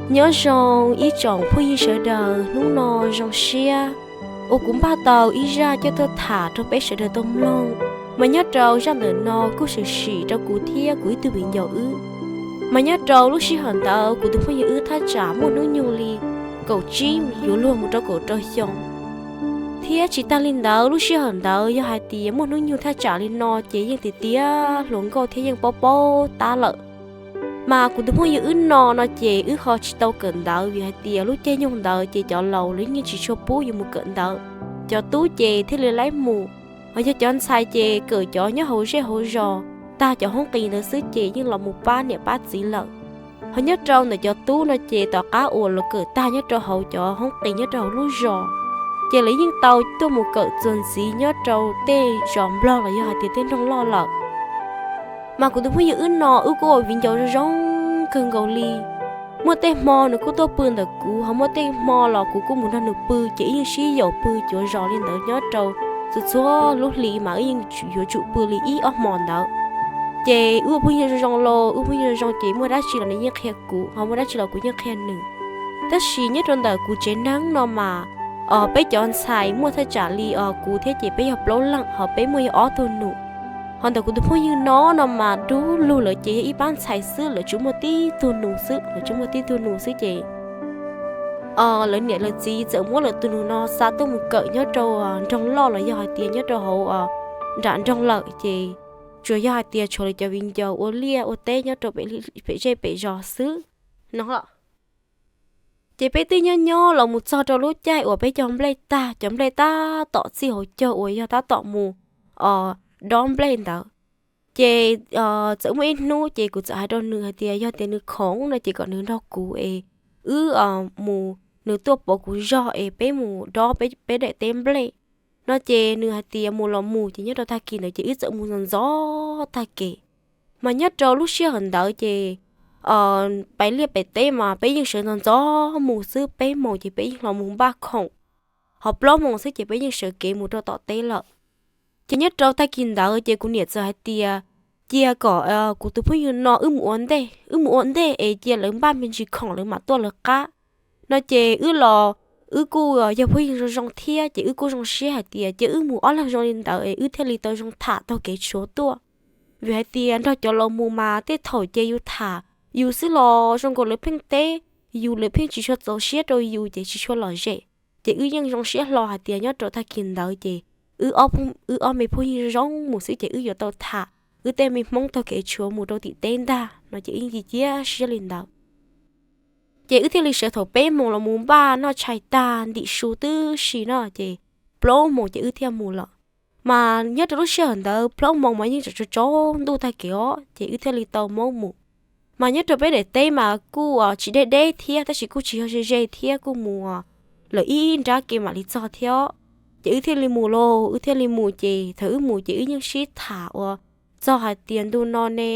Nyob zoo ib tsoom phooj ywg sawv daws, hnub no zoo siab uas kuv npaj tau ib zaj coj tuaj tham rau peb sawv daws tau mloog. Mas nyob rau zaj ntawm no kuj tshwm sim rau kuv thiab kuv ib tug viv ncaus wb. Mas nyob rau lub sij hawm ntawd kuv tus phooj ywg wb thaj tsam muaj hnub nyoog li kaum tsib yuav luag mus rau kaum rau xyoo, thiab tsis tag li ntawd lub sij hawm ntawd yog hais tias muaj hnub nyoog thaj tsam li no ces yeej tiav tiav hluas nkauj thiab yeej paub paub tab lawm. Mas kuv tus phooj ywg wb no no ces wb ho tsis tau kawm ntawv vim hais tias lub caij nyoog ntawd ces cov laus lawv yeej tsis tshua pub yus mus kawm ntawv. Cov tub ces thiaj li laib mus, ho yog cov ntxhais ces kawm cov nyob hauv zej hauv zos, tag cov hoob qis ntawd xwb ces yeej los mus pab niam pab txiv lawm. Ho nyob rau ntawm cov tub no ces tom qab uas los kawm tag nyob rau hauv cov hoob qis nyob rau hauv lub zos, ces lawv yeej tau tuaj mus kawm txuas ntxiv nyob rau tej zos nplog los yog hais tias tej nroog loj lawm. Mas kuv tus phooj ywg wb no wb kuj ua viv ncaus zoo zoo kawg nkaus li. Muaj tej hmo nws kuj tuaj pw ntawm kuv, ho muaj tej hmo los kuv kuj mus nrog nws pw, ces wb yeej sib yaum pw cuav zos li ntawd nyob rau txhua txhua lub hli mas wb yeej yuav tsum pw li ib ob hmo ntawd. Ces wb ua phooj ywg zoo zoo los wb phooj ywg zoo zoo ces muaj dab tsi los nws yeej qhia kuv, ho muaj dab tsi los kuv yeej qhia nws. Tab sis nyob rau ntawm kuv tsev neeg no mas, peb cov ntxhais muaj thaj tsam li kuv thiab ces peb yog plaub leeg, ho peb muaj yog ob tug nus. Ho ntawm kuv tus phooj ywg no no mas dub lug lawm ces yog ib pab ntxhais xwb, lawv tsuas muaj tib tug nus xwb, lawv tsuas muaj tib tug nus xwb ces lawv niam lawv txiv txawm muab lawv tus nus no xa tuaj mus kawm nyob rau nroog loj los yog hais tias nyob rau hauv nram nroog lawm ces tsuas yog hais tias tshuav lawv cov viv ncaus ua liaj ua teb nyob rau pem zej pem zos xwb no. Ces peb twb nyob nyob los mus txog rau lub caij uas peb cog nplej tag, cov nplej tab tom txij hauv caug uas yog tab tom mus dob nplej ntawd. Ces txawm muaj ib hnub ces kuv txawm hais rau nws hais tias yog tias nws khoom no ces kom nws nrog kuv es wb mus, nws tuaj pov kuv zog es peb mus dob peb daim teb nplej no. Ces nws hais tias mus los mus, ces nyob rau tag kis ntawd ces wb txawm mus ntxov ntxov tag kev. Mas nyob rau lub sij hawm ntawd ces pais liaj pem teb mas peb yeej sawv ntxov ntxov mus xwb, peb moos ces peb yeej los mus npaj khoom, ho plaub moos xwb ces peb yeej sawv kev mus rau tom teb lawm. Ces nyob rau tag kis ntawd ces kuv niam txawm hais tias cia kom kuv tus phooj ywg no wb mus ua ntej, wb mus ua ntej es cia lawv npaj me ntsis khoom lawv mam tuaj lawv qab no. Ces wb los wb kuj yog phooj ywg zoo zoo thiab ces wb kuj zoo siab hais tias cia wb mus ob leeg zoo li ntawd es wb thiaj li tau zoo tham taug kev tshuav tuaj. Vim hais tias nrog cov laus mus mas tej thaum ces yus tham yus xwb los zoo nkaus lawv pheej teb yus, lawv pheej tsis tshua txaus siab rau yus ces tsis tshua lom zem. Ces wb yeej zoo siab hlo hais tias nyob rau tag kis ntawd ces wb ob me phooj ywg zoo mus xwb ces wb yuav tau tham wb tej me hmoob taug kev tshuav mus rau tim teb ntag no ces wb yeej cia siab li ntawd. Ces wb thiaj li sawv thaum peb moos los mus npaj noj tshais tag ntim su tib si no ces plaub moos ces wb thiaj mus lawm. Mas nyob rau lub sij hawm ntawd plaub moos mas yeej tsaus tsaus ntuj tag kev os ces wb thiaj li tau maub mus. Mas nyob rau peb daim teb mas kuj tsis deb deb thiab tab sis kuj tsis yog ze ze thiab, kuj mus lawm ib nrab kev mam li txog thiab. Ces wb thiaj li mus lauj, wb thiaj li mus ces thaum wb mus ces wb yeej sib tham uas txog hais tias ntu no ne,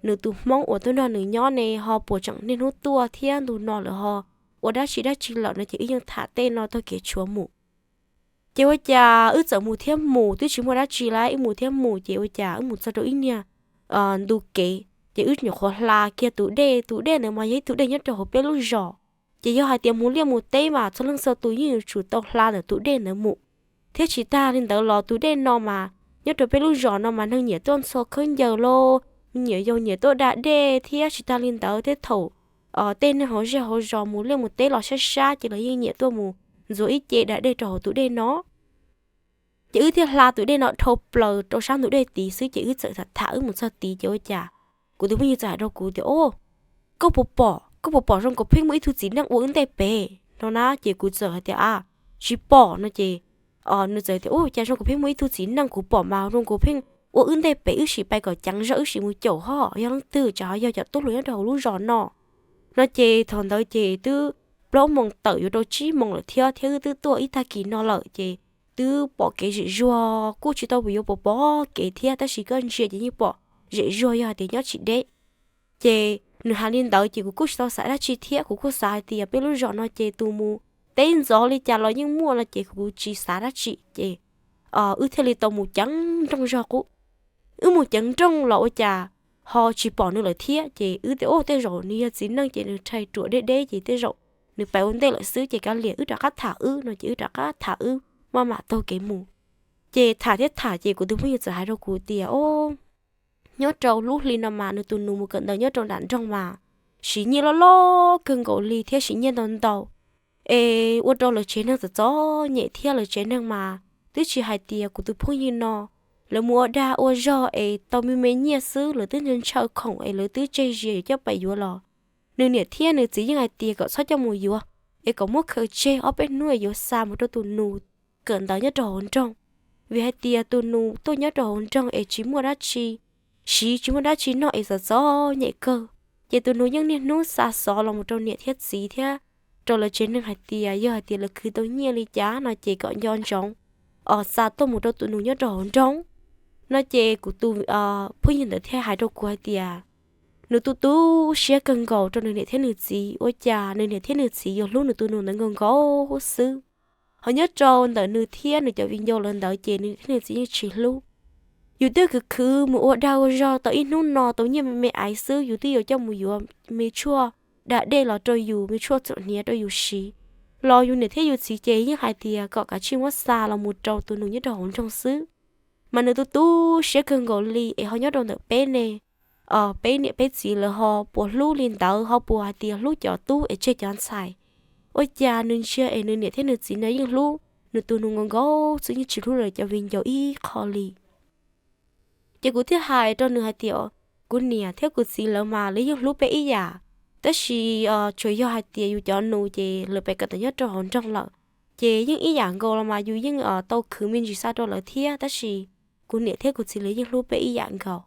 nws tus hmoob uas tuaj nrog nws nyob ne ho puas tseem niaj hnub tuaj thiab ntu no lawm ho ua dab tsi dab tsi lawm no ces wb yeej tham tej no taug kev tshuav mus. Ces ua cas wb txawm mus thiab mus twb tsis muaj dab tsi li, wb mus thiab mus ces ua cas wb mus txog rau ib niag ntu kev ces wb nyuam qhuav hla kiag tus dej, tus dej ntawd mas yog ib tus dej nyob rau hauv peb lub zos. Ces yog hais tias mus liaj mus teb mas txhua leej txhua tus yeej yuav tsum tau hla ntawm tus dej ntawd mus. Thiab tsis tag li ntawd los tus dej no mas nyob rau peb lub zos no mas neeg nyiam tuaj ntxhua khaub ncaws los, nyiam yau nyiam tuaj da dej thiab tsis tag li ntawd tej thaum tej neeg hauv zej hauv zos mus liaj mus teb los sab sab ces los yeej nyiam tuaj mus ntxuav ib ce da dej rau hauv tus dej no. Ces wb thiaj hla tus dej no dhau plaws rau sab ntug dej tid xwb ces wb txawm tham tham wb mus txog tid ces ua cas kuv tus phooj ywg txawm hais rau kuv tias, O, koj puas pom, koj puas pom zoo nkaus pheej muaj ib tug txiv neej ua wb ntej pem no na? Ces kuv txawm hais tias, A, tsis pom no ces nws txawm tias, U, cas zoo nkaus pheej muaj ib tug txiv neej, kuv pom mas zoo nkaus pheej ua wb ntej pem, wb sim pais kom ceev zog wb sim mus caum ho yog leej twg, tsam ho yog cov tub hluas nyob rau hauv lub zos no. No ces thaum ntawd ces twb plaub moos tawm yuav rau tsib moos lawm thiab, thiab wb twb tuaj ib tag kis no lawm ces twb pom kev zem zuag, kuj tsis tau yuav pom pom kev thiab tab sis koj ntsia ces yeej pom zem zuag yog hais tias nyob tsis deb. Ces nws hais li ntawd ces kuv kuj tsis tau xav dab tsi thiab, kuv kuj xav hais tias peb lub zos no ces tus mus teb ntxov li cas los yeej muaj no ces kuv tsis xav dab tsi ces wb thiaj li tau mus ceev nrooj zog qub. Wb mus ceev nrooj los ua cas ho tsis pom nws lawm thiab. Ces wb tias, Ua, tej zaum nws yog txiv neej ces nws rhais ruam deb deb ces tej zaum nws pais ua ntej lawm xwb, ces kav liam wb rov qab tham wb no. Ces wb rov qab tham wb maj mam taug kev mus. Ces tham thiab tham ces kuv tus phooj ywg txawm hais rau kuv tias, Ob, nyob rau lub hli no mas nws tus nus mus kawm ntawv nyob rau nram nroog mas siv nyiaj loj loj kawg nkaus li thiab siv nyiaj ntau ntau, es ua rau lawv tsev neeg txom txom nyem thiab lawv tsev neeg mas twb tsis hais tias kuv tus phooj ywg no, lawv mus ua dag ua zog es tau me me nyiaj xwb, lawv twb ntshaw khoom es lawv twb tseg zia yuav coj pais yuav los, nws niam thiab nws txiv yeej hais tias kom txhob coj mus yuav, es kom muab khaws tseg ob peb hnub es yuav xa mus rau tus nus kawm ntawv nyob rau hauv nroog. Vim hais tias tus nus tuaj nyob rau hauv nroog es tsis muaj dab tsi siv, tsis muaj dab tsi noj es txom txom nyem kawg. Ces tus nus yeej niaj hnub xa xov los mus rau niam thiab txiv thiab rau lawv tsev neeg hais tias yog hais tias lawv khwv tau nyiaj li cas no ces kom nco ntsoov os xa tuaj mus rau tus nus nyob rau hauv nroog no. Ces kuv tus phooj ywg ntawd thiaj hais rau kuv hais tias nws tu tu siab kawg nkaus rau nws niam thiab nws txiv, ua cas nws niam thiab nws txiv yuav hlub nws tus nus ntawd nkaus nkaus xwb. Ho nyob rau ntawm nws thiab nws cov viv ncaus lawv ntawd ces nws niam thiab nws txiv yeej tsis hlub. Yus twb khwv khwv mus ua dag ua zog tau ib hnub no tau nyiaj me me aiv xwb, yus twb yuav coj mus yuav me tshuaj da dej los rau yus, me tshuaj txhuam hniav rau yus siv, los yus niam thiab yus txiv ces yeej hais tias kom kav tsij muab xa los mus rau tus nus nyob rau hauv nroog xwb. Mas nws tu tu siab kawg nkaus li es ho nyob rau ntawm peb ne, peb niam peb txiv lawv ho puas hlub li ntawd, ho puas hais tias hlub cov tub es tseg cov ntxhais. Ua cas nws ntsia es nws niam thiab nws txiv no yeej hlub nws tus nus nkaus nkaus xwb, yeej tsis hlub lawv cov viv ncaus ib qho li. Ces kuv thiaj hais rau nws hais tias, Kuv niam thiab kuv txiv lawv mas lawv yeej hlub peb ib yam, tab sis tsuas yog hais tias yus cov nus ces lawv pem kawm ntawv nyob rau hauv nroog lawm, ces yeej ib yam nkaus los mas yus yeej tau khwv me ntsis xa rau lawv thiab, tab sis kuv niam thiab kuv txiv lawv yeej hlub peb ib yam nkaus.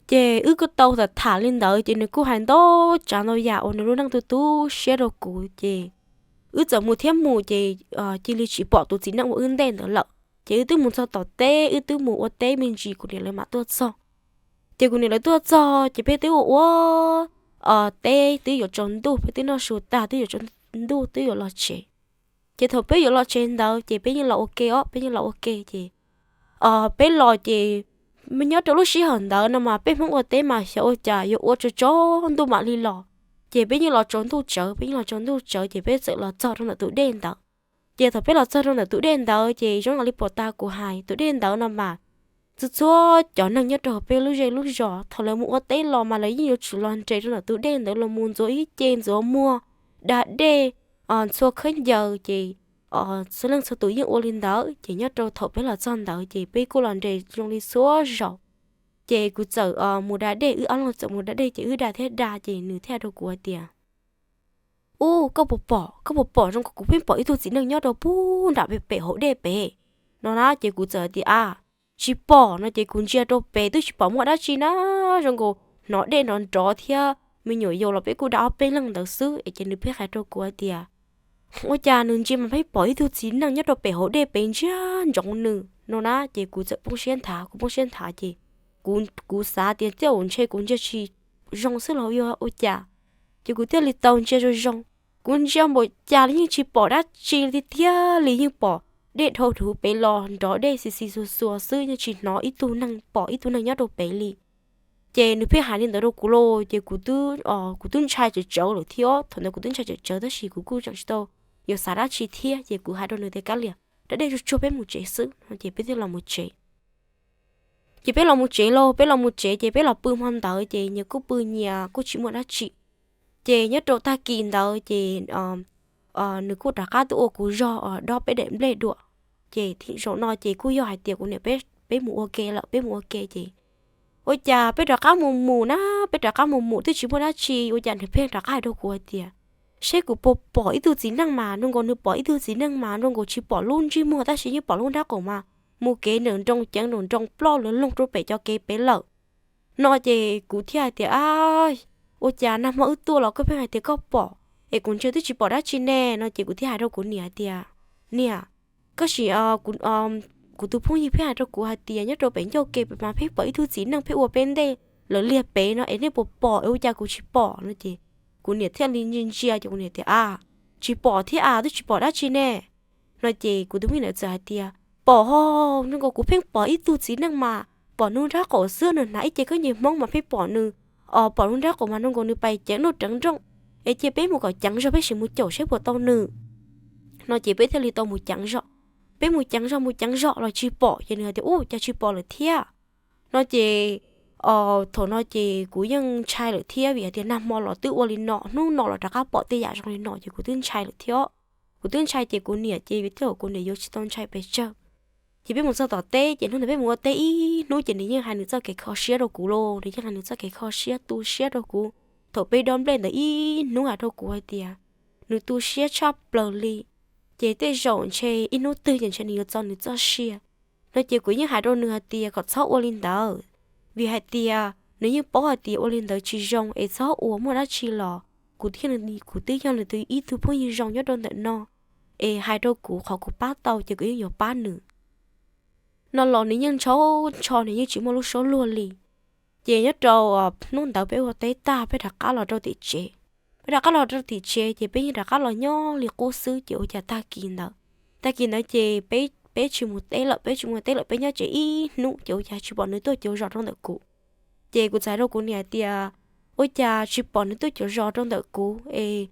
Ces wb kuj tau tham tham li ntawd ces nws kuj hais ntau tsav ntau yam uas nws lub neej tu tu siab rau kuv, ces wb txawm mus thiab mus ces cia li tsis pom tus txiv neej ua wb ntej ntawd lawm. Ces wb twb mus txog tom teb, wb twb mus ua teb me ntsis kuv niam lawv mam tuaj txog. Ces kuv niam lawv tuaj txog ces peb twb ua ua teb, twb yuav tsaus ntuj, peb twb noj su tag twb yuav tsaus ntuj twb yuav los tsev. Ces thaum peb yuav los tsev ntawd ces peb yeej los ua ke os, peb yeej los ua ke ces peb los ces nyob rau lub sij hawm ntawd no mas peb Hmoob ua teb mas xyov ua cas yuav ua tsaus tsaus ntuj mam li los. Ces peb yeej los tsaus ntuj tsawv, peb yeej los tsaus ntuj tsawv ces peb txawm los txog rau ntawm tus dej ntawd. Ces thaum peb los txog rau ntawm tus dej ntawd ces zoo li puas tas kuv hais, tus dej ntawd no mas txhua txhua cov neeg nyob rau peb lub zej lub zos thaum lawv mus ua teb los mas lawv yeej yuav tsum los nres rau ntawm tus dej ntawd los mus ntxuav ib ce ntxuav muag, da dej, ntxhua khaub ncaws ces txhua leej txhua tus yeej ua li ntawd. Ces nyob rau thaum peb los txog ntawd ces peb kuj los nres zoo li txhua zaus. Ces kuv txawm mus da dej, wb ob leeg txawm mus da dej ces wb da thiab da ces nws thiaj hais rau kuv hais tias, Ub, koj puas pom, koj puas pom zoo nkaus kuv pheej pom ib tug txiv neej nyob rau pem nram pem hauv dej pem no na? Ces kuv txawm hais tias, A, tsis pom no. Ces kuv ntsia rau pem twb tsis pom muaj dab tsi na, zoo nkaus hnov dej nrov nrov thiab me nyuam yaus los peb kuj da ob peb leeg ntawd xwb es. Ces nws pheej hais rau kuv hais tias, Ua cas nws ntsia mas pheej pom ib tug txiv neej nyob rau pem hauv dej pem ntsia ntsoov nws no na? Ces kuv txawm poob siab nthav, kuv poob siab nthav ces kuv xav tias tej zaum ntshe kuv ntsia tsis zoo xwb los yog ua cas. Ces kuv thiaj li tau ntsia zoo zoo, kuv ntsia npaum cas li yeej tsis pom dab tsi li tiag tiag li, yeej pom dej dhau huv pem los nrov dej xis xis xuas xuas xwb, yeej tsis hnov ib tug neeg, pom ib tug neeg nyob rau pem li. Ces nws pheej hais li ntawd rau kuv lauj, ces kuv twb ntshai tsawv tsawv lawm thiab, thaum ntawd kuv twb ntshai tsawv tsawv tab sis kuv kuj tseem tsis tau yuav xav dab tsi thiab, ces kuv hais rau nws tias, Kav liam, da dej tsuag tsuag peb mus tsev xwb no. Ces peb thiaj los mus tsev. Ces peb los mus tsev lauj, peb los mus tsev ces peb los pw hmo ntawd ces nyias kuj pw nyias kuj tsis muaj dab tsi. Ces nyob rau tag kis ntawd ces nws kuj rov qab tuaj ua kuv zog dob peb daim nplej dua. Ces zaum no ces kuj yog hais tias kuv niam peb mus ua ke lawm, peb mus ua ke ces ua cas peb rov qab mus mus na, peb rov qab mus mus twb tsis muaj dab tsi, ua cas nws pheej rov qab hais rau kuv hais tias, Seb kuv puas pom ib tug txiv neej mas zoo nkaus nws pom ib tug txiv neej mas zoo nkaus tsis pom lub ntsej muag tab sis yeej pom lub nrab qaum mas mus kev nraum nroo ceev nraum nroo ploj lawv loog rau pem cov kev pem lawm no. Ces kuv thiaj hais tias, A, ua cas nag hmo wb tuaj los koj pheej hais tias koj pom es kuv ntsia twb tsis pom dab tsi ne no. Ces kuv thiaj hais rau kuv niam hais tias, Niam, koj sim, kuv tus phooj ywg pheej hais rau kuv hais tias nyob rau pem ncauj ke pem mas pheej pom ib tug txiv neej pheej ua peb ntej lawv liag pem no es nej puas pom es ua cas kuv tsis pom no. Ces kuv niam thiaj li ntsia ntsia ces kuv niam tias, A, tsis pom thiab a, twb tsis pom dab tsi ne no. Ces kuv tus phooj ywg ntawd txawm hais tias, Pom ho, zoo nkaus kuv pheej pom ib tug txiv neej mas pom nws nraub qaum xwb, nws hnav ib ce khaub ncaws Hmoob mas pheej pom nws, os, pom nws nraub qaum mas zoo nkaus nws pais ceev nruj ceev nrooj, es cia peb mus kom ceev zog peb sim mus caum saib puas tau nws. No ces peb thiaj li tau mus ceev zog. Peb mus ceev zog mus ceev zog los tsis pom ces nws hais tias, Ub, cas tsis pom lawm thiab? No ces thaum no ces kuv yeej ntshai lawm thiab, vim hais tias nag hmo los twb ua li no, hnub no los rov qab pom tej yam zoo li no ces kuv twb ntshai lawm thiab. Kuv twb ntshai ces kuv niam ces vim tias kuv niam yuav tsis tau ntshai pes tsawg. Ces peb mus txog tom teb ces hnub ntawd peb mus ua teb ib hnub ces nws yeej hais nws txoj kev kho siab rau kuv lauj, nws yeej hais nws txoj kev kho siab tu siab rau kuv. Thaum peb dob nplej ntawd ib hnub hais rau kuv hais tias nws tu siab tshaj plaws li, ces tej zaum ntshe ib hnub twg ces ntshe nws yuav txo nws txoj sia. No ces kuv yeej hais rau nws hais tias kom txhob ua li ntawd, vim hais tias nws yeej paub hais tias ua li ntawd tsis zoo es txhob ua muaj dab tsi los kuv twb yog nws tus ib tug phooj ywg zoo nyob rau ntawm no, es hais rau kuv qhov kuv pab tau ces kuv yeej yuav pab nws. No los nws yeej ntshau ntsho, nws yeej tsis muaj lub suab luag li. Ces nyob rau hnub ntawd peb ua teb tag peb rov qab los rau tim tsev. Peb rov qab los rau tim tsev ces peb yeej rov qab los nyob li qub xwb ces ua cas tag kis ntawd, tag kis ntawd ces peb tsis mus teb lawm, peb tsis mus teb lawm, peb nyob tsev ib hnub ces ua cas tsis pom nws tuaj cuav zos rau ntawm kuv. Ces kuv txawm hais rau kuv niam tias, Ua cas tsis pom nws tuaj cuav zos rau ntawm kuv es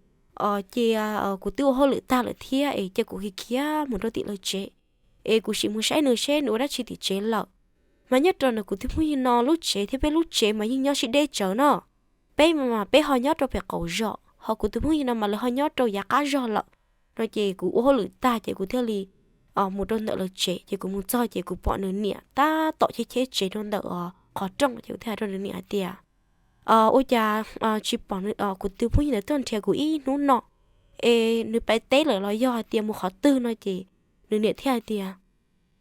cia kuv twb ua hauj lwm tag lawm thiab es cia kuv khiav khiav mus rau tim lawv tsev es kuv sim mus saib nws seb nws ua dab tsi tim tsev lawm. Mas nyob rau ntawm kuv tus phooj ywg no lub tsev thiab peb lub tsev mas yeej nyob sib deb tsawv no. Peb mas peb ho nyob rau pem qaum zos, ho kuv tus phooj ywg no mas lawv ho nyob rau yav qab zog lawm. No ces kuv ua hauj lwm tag ces kuv thiaj li mus rau ntawm lawv tsev ces kuv mus txog ces kuv pom nws niam tab tom cheb cheb tsev rau ntawm qhov rooj ces kuv thiaj hais rau nws niam hais tias, Ua cas tsis pom kuv tus phooj ywg ntawd tuaj nrhiav kuv ib hnub no, es nws pais teb lawm los yog hais tias mus qhov twg? No ces nws niam thiaj hais tias,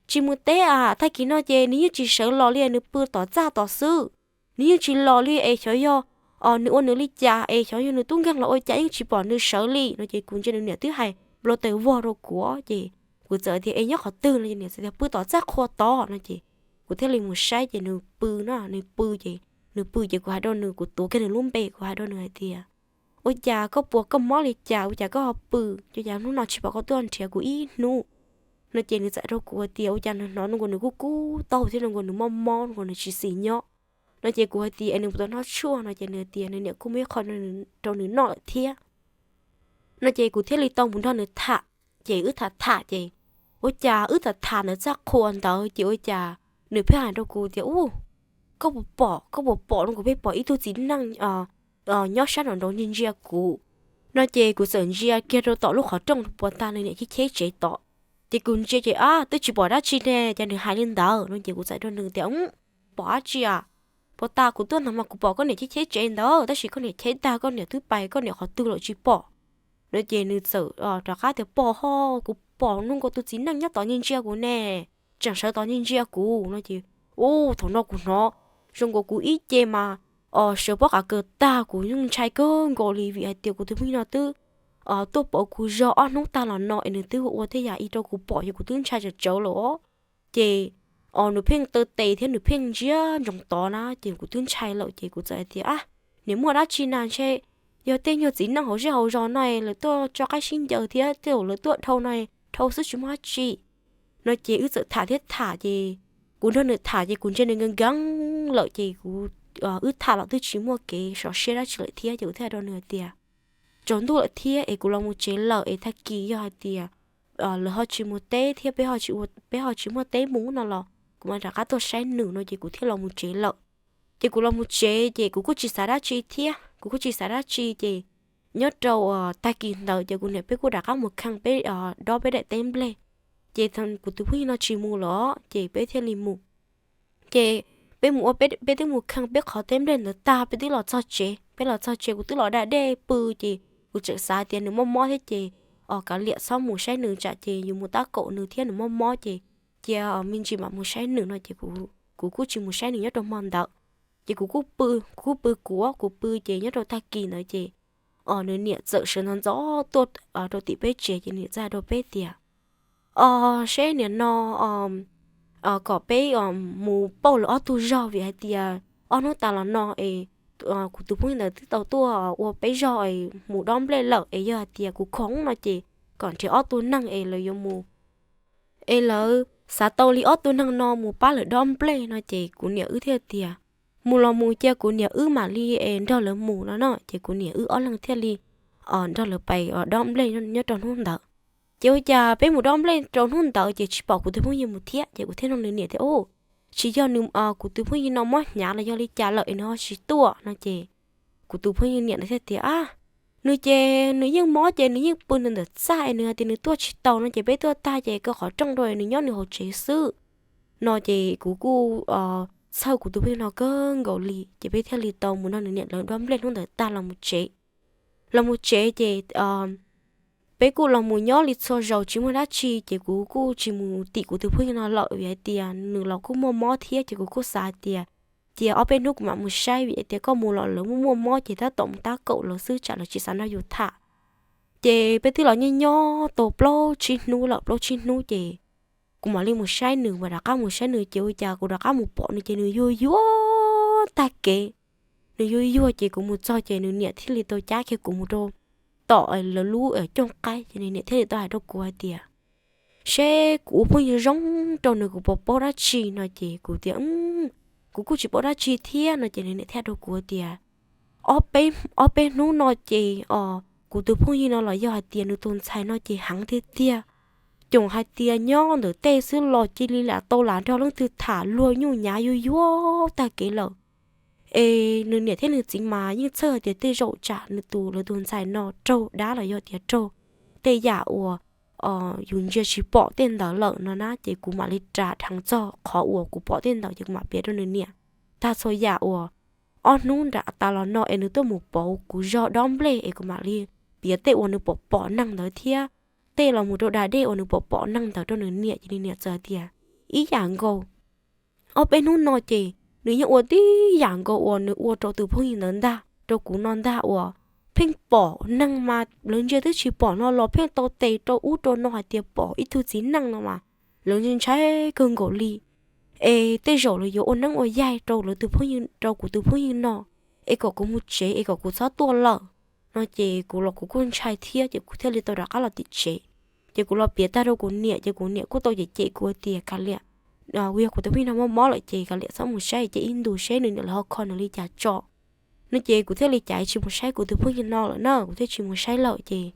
Tsis mus teb a, tag kis no ces nws yeej tsis sawv los li, nws pw tom txaj tom xwb. Nws yeej tsis los li es xyov yog nws ua nws li cas es xyov yog nws tub nkeeg los ua cas yeej tsis pom nws sawv li. No ces kuv ntsia nws niam twb hais nplo taws vog rau kuv ces kuv txawm tias, Es nyob qhov twg? No ces niam txawm tias, Pw tom txaj qhua tod. No ces kuv thiaj li mus saib ces nws pw no, nws pw ces, nws pw ces kuv hais rau nws, kuv tuav kiag nws lub npe, kuv hais rau nws hais tias, Ua cas koj puas koj mob li cas, ua cas koj ho pw, ua cas hnub no tsis pom koj tuaj nrhiav kuv ib hnub? No ces nws txawm rau kuv hais tias ua cas nws hnov zoo nkaus nws kub kub taub hau thiab zoo nkaus nws mob mob, zoo nkaus nws tsis xis nyob. No ces kuv hais tias es nws puas tau noj tshuaj, no ces nws tias nws niam kuj muaj ib qho rau nws noj lawm thiab. No ces kuv thiaj li tau mus nrog nws tham, ces wb tham tham ces ua cas wb tham tham ntawd txaj qhua ntawd ces ua cas nws pheej hais rau kuv tias, Ub, koj puas pom, koj puas pom, no kuv pheej pom ib tug txiv neej nyob sab nraum nraud ntsia ntsia kuv. No ces kuv txawm ntsia kiag rau tom lub qhov rooj puas tas nws niam cheb cheb tsev tod. Ces kuv ntsia ces ab twb tsis pom dab tsi ne, ces nws hais li ntawd no ces kuv txawm rau nws tias, Pom dab tsi a? Puas tas kuv tuaj ntawd mas kuv pom koj niam cheb cheb tsev ntawd, tab sis koj niam cheb tag koj niam twb pais koj niam qhov twg lawm tsis pom. No ces nws txawm rov qab tias, Pom ho, kuv pom zoo nkaus tus txiv neej nyob tod ntsia ntsia kuv ne, tseem sawv tod ntsia ntsia kuv. No ces ub, thaum no kuv hnov zoo nkaus kuv ib ce mas sawv pob qa kaws tag, kuv yeej ntshai kawg nkaus li vim hais tias kuv tus phooj ywg no twb tuaj pauv kuv zog ob hnub tag los no es nws twb ua tej yam ib rau kuv pom ces kuv twb ntshai tsawv tsawv lawm os. Ces nws pheej taw tes thiab nws pheej ntsia ntsoov tod na ces kuv twb ntshai lawm ces kuv txawm hais tias, Ab, niam muaj dab tsi na, ntshe yog tej nyuag txiv neej hauv zej hauv zos no lawv tuaj tso qaib sib ncaws thiab tej lawv tuaj dhau no, dhau xwb tsis muaj dab tsi. No ces wb txawm tham thiab tham ces kuv nrog nws tham ces kuv ntsia nws nkees nkees lawm ces kuv, wb tham los twb tsis muaj kev sov siab dab tsi lawm thiab ces kuv thiaj hais rau nws hais tias, Tsaus ntuj lawm thiab es kuv los mus tsev lawm es tag kis yog hais tias lawv ho tsis mus teb thiab peb ho tsis muaj teb mus no los kuv mam rov qab tuaj saib nws. No ces kuv thiaj los mus tsev lawm. Ces kuv los mus tsev ces kuv kuj tsis xav dab tsi thiab, kuv kuj tsis xav dab tsi ces nyob rau tag kis ntawd ces kuv niam peb kuj rov qab mus kheej peb, dob peb daim teb nplej. Ces kuv tus phooj ywg no tsis mus lawm ces peb thiaj li mus. Ces peb mus ua, peb twb mus kheej peb qhov teb nplej ntawd tag peb twb los txog tsev, peb los txog tsev kuv twb los da dej pw ces kuv tseem xav tias nws mob mob thiab ces, os, kav liam txhob mus saib nws tsam ces yus mus tab kaum nws thiab nws mob mob ces cia me ntsis mam mus saib nws no ces kuv kuj tsis mus saib nws nyob rau hmo ntawd. Ces kuv kuj pw, kuv kuj pw kuv, kuv pw ces nyob rau tag kis ntawd ces, os, nws niam txawm sawv ntxov ntxov tuaj rau tim peb tsev ces nws txawm hais rau peb tias, Os, seb niam no, kom peb mus pauj lawv ob tug zog vim hais tias ob hnub tas los no es kuv tus phooj ywg ntawd twb tau tuaj ua peb zog es mus dob nplej lawm es yog hais tias kuv khoom no ces kom nrhiav ob tug neeg es lawv yuav mus, es lawv xav tau li ob tug neeg no mus pab lawv dob nplej no ces kuv niam wb thiaj tias, mus los mus cia kuv niam wb mam li es nrog lawv mus no no ces kuv niam wb ob leeg thiaj li nrog lawv pais dob nplej nyob rau hnub ntawd. Ces ua cas peb mus dob nplej rau hnub ntawd ces tsis pom kuv tus phooj ywg mus thiab ces kuv thiaj nug nws niam tias, tsis yog nws, kuv tus phooj ywg no mob hnyav los yog li cas lawm es nws ho tsis tuaj no ces kuv tus phooj ywg niam ntawd thiaj tias, a, nws ces nws yeej mob ces nws yeej pw nws ntawm txaj es nws hais tias nws tuaj tsis tau no ces peb tuaj tag ces kaw qhov rooj rau es nws nyob nws hauv tsev xwb no ces kuv kuj txhawj kuv tus phooj ywg no kawg nkaus li ces peb thiaj li tau mus nrog nws niam lawv dob nplej hnub ntawd tag los mus tsev. Los mus tsev ces peb kuj los mus nyob li txhua zaus tsis muaj dab tsi ces kuv kuj tsis mus tim kuv tus phooj ywg no lawm vim hais tias nws los kuj muaj mob thiab ces kuv kuj xav hais tias cia ob peb hnub kuv mam mus saib vim hais tias koj mus los lawv muaj muaj mob ces tab tom mus tab kaum lawv xwb tsam lawv tsis xav nrog yus tham. Ces peb twb los nyob nyob tau plaub tsib hnub lawm, plaub tsib hnub ces kuv mam li mus saib nws, mam rov qab mus saib nws ces ua cas kuv rov qab mus pom nws ces nws yuag yuag tag kev. Nws yuag yuag ces kuv mus txog ces nws niam thiaj li tau cab kiag kuv mus rau tom lawv lub cooj qaib ces nws niam thiaj li tau hais rau kuv hais tias seb kuv ua phooj ywg zoo rau nws kuv puas paub dab tsi no ces kuv tias kuv kuj tsis paub dab tsi thiab no ces nws niam thiaj rau kuv tias ob peb hnub no ces os kuv tus phooj ywg no los yog hais tias nws tus ntxhais no ces heev tiag tiag. Coom hais tias nyob ntawm tej xwb los cia li lam tau lam nrog leej twg tham luag nyuj nyav yuag yuag tag kev lawm. Es nws niam thiab nws txiv mas yeej txhawj hais tias tej zaum tsam nws tus lawv tus ntxhais no raug dab los yog tias raug tej yam uas yus ntsia tsis pom tej ntawd lawm no na ces kuv mam li ras dheev txog qhov uas kuv pom tej ntawd ces kuv mam piav rau nws niam tag txhua yam uas ob hnub nram tas los no es nws tuaj mus pauv kuv zog dob nplej es kuv mam li piav tej uas nws pom pom neeg ntawd thiab tej los mus rau da dej uas nws pom pom neeg ntawd rau nws niam ces nws niam txawm tias ib yam nkaus. Ob peb hnub no ces nws yeej ua tib yam nkaus uas nws ua rau tus phooj ywg ntawd ntag rau kuv no ntag uas pheej pom neeg mas lawv ntsia twb tsis pom no los pheej tau tes rau ub rau no hais tias pom ib tug txiv neej no mas lawv ntshai kawg nkaus li. Es tej zaum lawv yuav ua neeb ua yaig rau lawv tus phooj ywg, rau kuv tus phooj ywg no, es kom kuv mus tsev es kom kuv txhob tuaj lawm no ces kuv los kuv kuj ntshai thiab ces kuv thiaj li tau rov qab los tim tsev. Ces kuv los piav tag rau kuv niam ces kuv niam kuj tau cem cem kuv tias kav liam, kuv yog kuv tus phooj ywg no mob mob lawm ces kav liam txhob mus saib ces ib ntus seb nws niam lawv ho kho nws li cas tso no ces kuv thiaj li cav tsis mus saib kuv tus phooj ywg no lawm na, kuv thiaj tsis mus saib lawm ces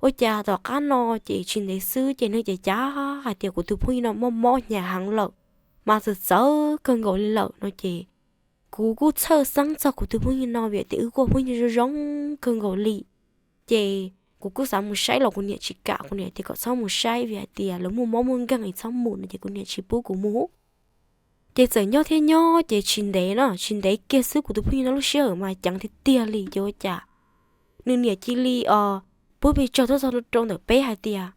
ua cas tom qab no ces tsis ntev xwb ces nws cav cav hais tias kuv tus phooj ywg no mob mob hnyav heev lawm mas txawv txawv kawg nkaus li lawm no ces kuv kuj txhawj xeeb txog kuv tus phooj ywg no vim tias wb kuj phooj ywg zoo zoo kawg nkaus li. Ces kuv kuj xav mus saib los kuv niam tsis kam, kuv niam tias kom txhob mus saib vim hais tias lawv muaj mob muaj nkeeg es txhob mus no ces kuv niam tsis pub kuv mus. Ces txawm nyob thiab nyob ces tsis ntev no, tsis ntev kiag xwb kuv tus phooj ywg no lub sij hawm mas ceev tiag tiag li ces ua cas nws niam cia li os pub pes tsawg tuaj txog rau ntawm peb hais tias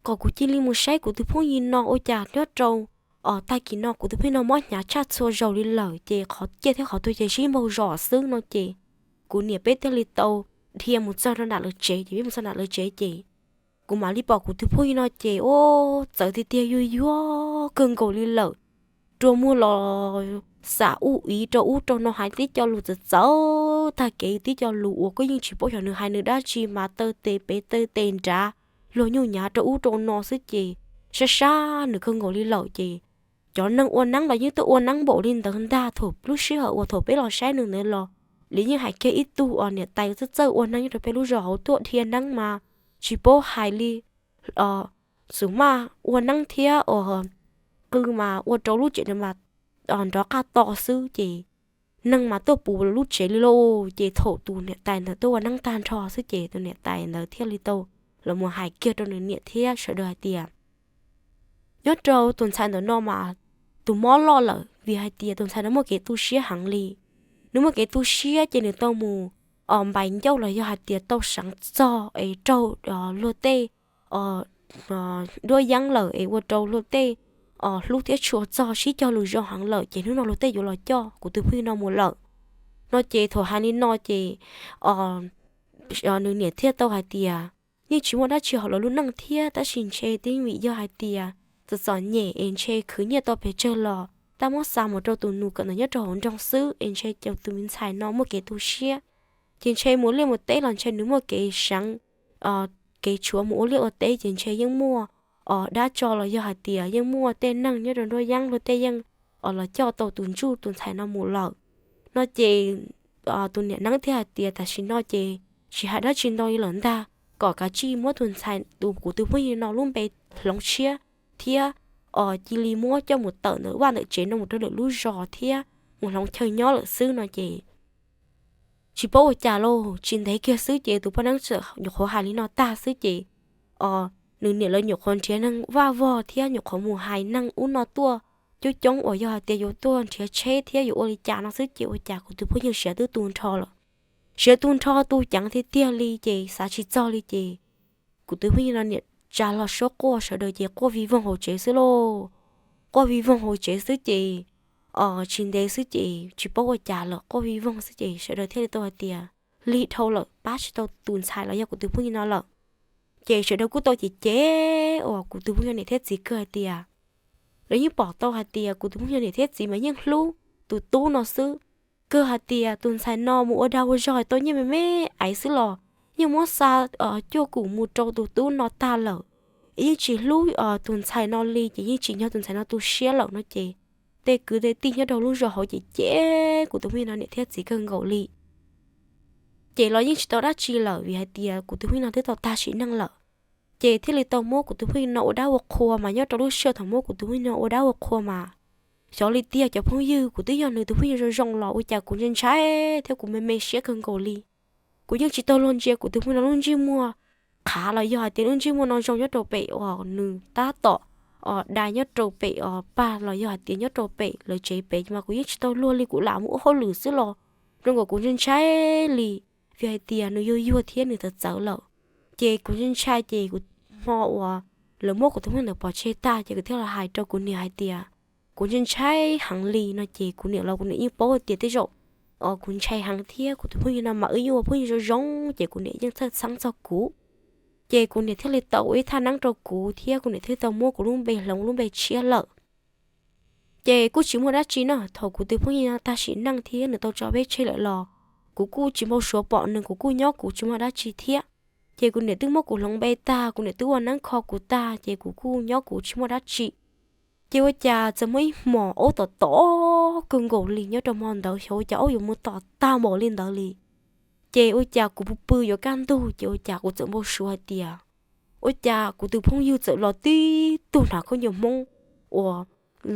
kom kuv cia li mus saib kuv tus phooj ywg no ua cas nyob rau os tag kis no kuv tus phooj ywg no mob hnyav tshaj txhua zaus li lawm ces qhov ciaj thiab qhov tuag ces sib npaug zos xwb no ces kuv niam peb thiaj li tau dhia mus txog rau nram lawv tsev ces peb mus txog nram lawv tsev ces kuv mam li pom kuv tus phooj ywg no ces ua txawv tiag tiag yuag yuag kawg nkaus li lawm. Rua muag los xam ub ib rau ub rau no hais tib co lus txawv txawv tag kev, tib co lus uas koj yeej tsis paub xyov nws hais nws dab tsi mas taw tes pem taw tes nrad, luag nyuj nyav rau ub rau no xwb ces sab sab nws kawg nkaus li lawm ces cov neeg ua neeb los yeej tuaj ua neeb npaum li ntawd ntag. Thaum lub sij hawm uas thaum peb los saib nws ntawd los lawv yeej hais kiag ib tug os niam tais txawj txawj ua neeb nyob rau peb lub zos hauv tuaj dhia neeb mas tsis paub hais li, xus maj ua neeb thiab qw mas ua rau lub tsev mas nrov qaj to xwb ces neeg mas tuaj puv lub tsev li lauj. Ces thaum tus niam tais ntawd tuaj ua neeb tag nrho xwb ces tus niam tais ntawd thiaj li tau los mus hais kiag rau nws niam thiab sawv daws hais tias nyob rau tus ntxhais ntawm no mas tus mob loj lawm vim hais tias tus ntxhais no muaj kev tu siab heev li. Nws muaj kev tu siab ces nws tau mus npais ncauj los yog hais tias tau seev txog es raug luag tej duab yeeb lawm es ua rau luag tej hlub thiab tshua txog sib cog lus zoo heev lawm ces hnub no luag tej yuav los coj kuv tus phooj ywg no mus lawm no ces thaum hais li no ces nws niam thiaj tau hais tias yeej tsis muaj dab tsi hauv lawv lub neej thiab tab sis ntshe twb vim yog hais tias txom txom nyem es ntshe khwv nyiaj tau pes tsawg los tab muab xa mus rau tus nus kawm ntawv nyob rau hauv nroog xwb es ntshe cov tus me ntxhais no muaj kev tu siab ces ntshe mus liaj mus teb los ntshe nws muaj kev seev, kev tshuav mus ua liaj ua teb ces ntshe yeej muaj os dab tso los yog hais tias yeej muaj tej neeg nyob rau nruab yeeb luag tej yeej os los coj tau tus ntsuj tus ntxhais no mus lawm no ces tus niam neeb thiaj hais tias tam sim no ces tsis hais dab tsi ntau li lawm ntag, kom kav tsij muab tus ntxhais tus kuv tus phooj ywg no lub npe hloov tshiab thiab os cia li muab coj mus tawm ntawm vaj ntawm tsev no mus rau lwm lub zos thiab mus hloov chaw nyob lawm xwb no ces tsis paub ua cas lauj, tsis ntev kiag xwb ces tus poj neeb txawm nyuam qhuav hais li no tag xwb ces os nws niam lawv nyuam qhuav nrhiav neeg vaj vog thiab nyuam qhuav mus hais neeg ub no tuaj coob coob uas yog hais tias yuav tuaj nrhiav tsheb thiab yuav ua li cas no xwb ces ua cas kuv tus phooj ywg siav twb tu nrho lawm. Siav tu nrho tu ceev tiag tiag li ces xav tsis txog li ces kuv tus phooj ywg no niam tsa hlo suab quaj sawv daws ces quaj vij voog hauv tsev xwb lauj. Quaj vij voog hauv tsev xwb ces os tsis ntev xwb ces tsis paub ua cas lawm quaj vij voog xwb ces sawv daws thiaj li tau hais tias lig dhau lawm pab tsis tau tus ntxhais los yog kuv tus phooj ywg no lawm. Ces sawv daws kuj tau cem cem uas kuv tus phooj ywg niam thiab txiv kawg hais tias lawv yeej pom tau hais tias kuv tus phooj ywg niam thiab txiv mas yeej hlub tus tub no xwb, kawg hais tias tus ntxhais no mus ua dag ua zog tau nyiaj me me aiv xwb los yeej muab xa cuaj kum mus rau tus tub no tag lawm, yeej tsis hlub tus ntxhais no li ces yeej tsim nyog tus ntxhais no tu siab lawm no ces tej kwv tej tij nyob rau lub zos hauv ces cem kuv tus phooj ywg no niam thiab txiv kawg nkaus li. Ces los yeej tsis tau dab tsi lawm vim hais tias kuv tus phooj ywg no twb tau tag sim neej lawm. Ces thiaj li tau muab kuv tus phooj ywg no ua dab ua qhua mas nyob rau lub sij hawm thaum muab kuv tus phooj ywg no ua dab ua qhua mas xyov li tiag cov phooj ywg, kuv twb yog nws tus phooj ywg zoo zoo los ua cas kuv ntshai ntshai thiab kuv me me siab kawg nkaus li. Kuv yeej tsis tau luag ntsia kuv tus phooj ywg no lub ntsej muag qhav los yog hais tias lub ntsej muag no zoo nyob rau pem uas nws tab tom os dai nyob rau pem os pag los yog hais tias nyob rau pem lawv tsev pem mas kuv yeej tsis tau luag li, kuv lam mus ua hauj lwm xwb los zoo nkaus kuv ntshai ntshai li, vim hais tias nws yuag yuag thiab nws txawv txawv lawm. Ces kuv ntshai ntshai ces kuv hmo uas lawv muab kuv tus phooj ywg ntawd pov tseg tag ces kuv thiaj los hais rau kuv niam hais tias kuv ntshai ntshai heev li no ces kuv niam los kuv niam yeej paub tias tej zaum os kuv ntshai heev thiab kuv tus phooj ywg no mas wb yeej ua phooj ywg zoo zoo ces kuv niam yeej txhawj txheeb txog kuv. Ces kuv niam thiaj li tau ua ib thaj neeb rau kuv thiab kuv niam thiaj tau muab kuv lub npe hloov lub npe tshiab lawm. Ces kuj tsis muaj dab tsi no, thaum kuv tus phooj ywg no tag sim neej thiab nws tau tso peb tseg lawm los kuv kuj tsis npau suav pom nws, kuv kuj nyob kuv tsis muaj dab tsi thiab. Ces kuv niam twb muab kuv hloov npe tag, kuv niam twb ua neeb kho kuv tag ces kuv kuj nyob kuv tsis muaj dab tsi. Ces ua cas txawm muaj ib hmos aub tom tom kawg nkaus li nyob rau hmo ntawd, xyov ua cas aub yuav mus tom tag npaum li ntawd li. Ces ua cas kuv pw pw yuav kaj ntug ces ua cas kuv txawm npau suav hais tias ua cas kuv tus phooj ywg txawm los tib tug hnav khaub ncaws Hmoob uas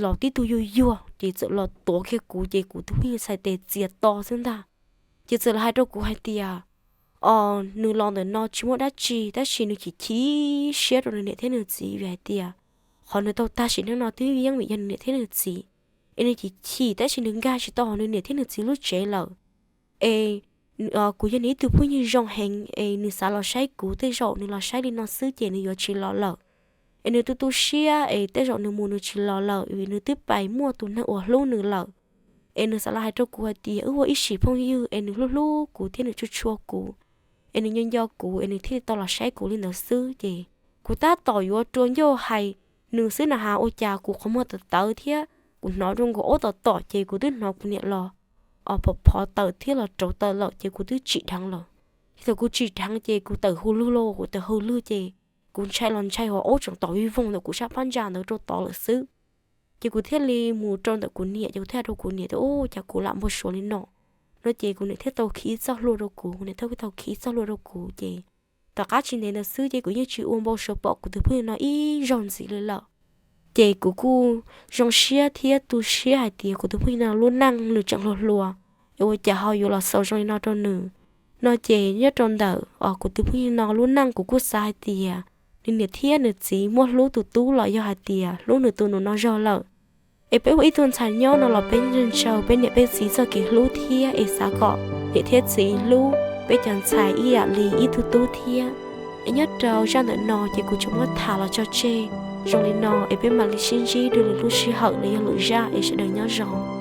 los tib tug yuag yuag ces txawm los tuav kiag kuv ces kuv tus phooj ywg txhais tes txias to xwb ntag. Ces txawm los hais rau kuv hais tias os nws los ntawm no tsis muaj dab tsi tab sis nws chim chim siab rau nws niam thiab nws txiv vim hais tias qhov nws tau tag sim neej no twb yeej vim yog nws niam thiab nws txiv, es nws chim chim tab sis nws nkag tsis tau hauv nws niam thiab nws txiv lub tsev lawm. Es kuv yog nws ib tug phooj ywg zoo heev es nws xav los saib kuv, tej zaum nws los saib li no xwb ces nws yuav tsis los lawm. Es nws tu tu siab es tej zaum nws mus nws tsis los lawm vim nws twb pais muaj tus neeg uas hlub nws lawm. Es nws xav los hais rau kuv hais tias wb ua ib sim phooj ywg es nws hlub hlub kuv thiab nws tshua tshua kuv, es nws nco nco kuv es nws thiaj li tau los saib kuv li ntawd xwb. Ces kuv tab tom yuav rua ncauj hais nws xwb na has ua cas kuv qhov muag tawv tawv thiab kuv hnov zoo nkaus aub tom tom ces kuv twb hnov kuv niam los os phov phov taws thiab los rauv taws lawm ces kuv twb tsim dheev lawm. Ces thaum kuv tsim dheev ces kuv tawm hu lwg lauj, kuv tawm hu lwg ces kuv ntshai los ntshai hos aub tseem tom vij voog ntawm kuv sab phab ntsa ntawd rau tod lawm xwb. Ces kuv thiaj li mus rau ntawm kuv niam ces kuv thiaj hais rau kuv niam tias ua cas kuv lam npau suav li no no ces kuv niam thiaj tau khi ib txoj hlua rau kuv, kuv niam thiaj tau khi ib txoj hlua rau kuv ces tom qab tsis ntev ntawd xwb ces kuv yeej tsis ua npau suav pom kuv tus phooj ywg no ib zaug ntxiv li lawm. Ces kuv kuj zoo siab thiab tu siab hais tias kuv tus phooj ywg no lub neej nws tseem hluas hluas es ua cas ho yuav los xaus zoo li no rau nws no ces nyob rau ntawm os kuv tus phooj ywg no lub neej kuv kuj xav hais tias nws niam thiab nws txiv muaj hlub tus tub los yog hais tias hlub nws tus nus no zog lawm. Es peb ua ib tug ntxhais nyob no los peb yeej ntshaw peb niam peb txiv txoj kev hlub thiab es xav kom niam thiab txiv hlub peb cov ntxhais ib yam li ib tug tub thiab. Es nyob rau zaj ntawm no ces kuv tsuas muab tham los tso tseg zoo li no es peb mam li sib ntsib dua lwm lub sij hawm los yog lwm zaj es sawv daws nyob zoo.